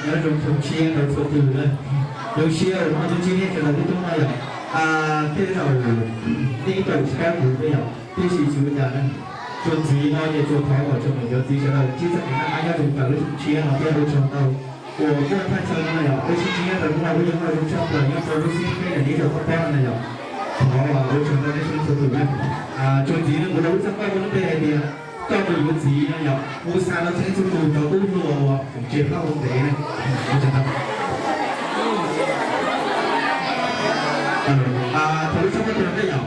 Nyob zoo txhua tshiab rau txhua tus na. Zoo siab uas muaj tub tsib nej sawv daws tib tug no yom. Tej zaum nej ib txwm tsis pab kuv thiab yom, tiam sis tsis ua cas na. Txuas ntxiv no ces tsuas thov kom tsoom niam txiv sawv daws ntsib txoj kev noj qab nyob zoo tawm lub xyoo tshiab no thiab ua tsaug ntau uas muaj thaj chaw no na yom. Peb sib ntsib nyob rau hnub no, lub xyoo no lub xyoo tshiab plaws nyob rau lub xyoo peb caug ib rau peb plaub no na yom. Thov ua tsaug ntau nej txhua tus na. Tsuas ntxiv no kuv rau lub txaj muag muaj lub npe hais tias koj tus yuav txiv no yom, kuv xa rau txhua txhua tus rau tub hluas uas tsev plaub hauv ntev na. Thov lub txaj muag rau nej yom.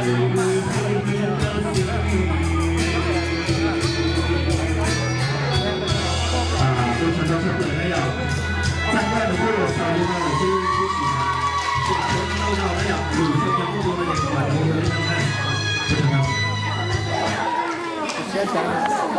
Ua tsaug ntau tshaj plaws na yom. Txaj muag nws kuj los xaus li no lawm xwb, tab sis mas tseem tshuav ntau zaus na yom, lwm zaus yog muaj dua no ces kuv mam rov ua dua ib zaug na. Ua tsaug ntau.